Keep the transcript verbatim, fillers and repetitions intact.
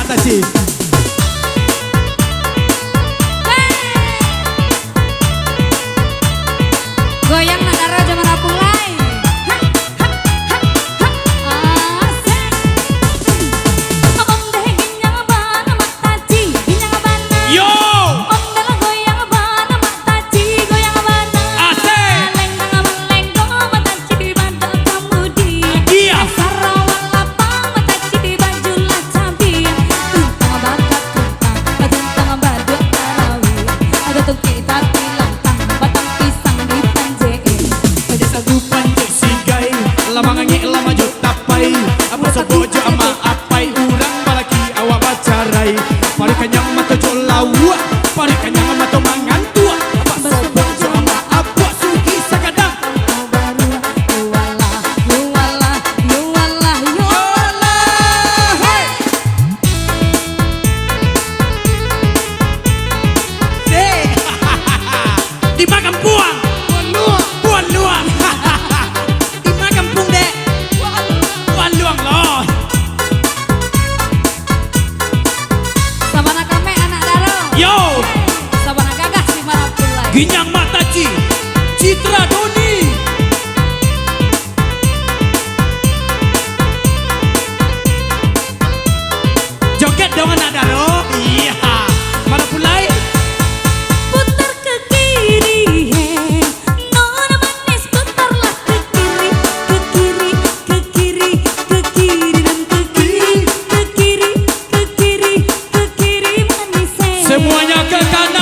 Taci. Goyang nak daro jo Marapulai. Ha, ha, ha, ha. Asik. Ondeh ginyang bana, Mak Taci, ginyang bana. Yo. Ondeh lah goyang bana, Mak Taci, goyang bana. Asik. Lenggang malenggo, Mak Taci di badak kamudi. Iya. Sarawa lapang, Mak Taci di baju lah cabiak. Tuntang bakatuntang, tuntang baduak tarawih. Ada tungkik tapi lantang, batang pisang di panjek. Ado sagu panjek sigai, lah mangangek lah majo tapai. Apo sobok jo amak apai, urang balaki awak bacarai. Paruik kanyang mato jo lauak, paruik kanyang mato mangan tuak. Apo sobok jo amak apak sugih sagadang. Yo Allah, yo Allah, yo Allah, yo Allah. Hei! Sik. Di ma kampuang? Puan Luang. Puan Luang. Di ma kampuang, Dek? Puan Luang lo. Sabana kamek anak daro. Yo. Sabana gagah si Marapulai. Ginyang Mak Taci. Citra Doni. Joget dong anak daro. Iya. Marapulai. Putar ke kiri, he. Nona manis, putarlah ke kiri, ke kiri, ke kiri, ke kiri, dan ke kiri, ke kiri, ke kiri, ke kiri, manis, he. Semuanya ke kanan.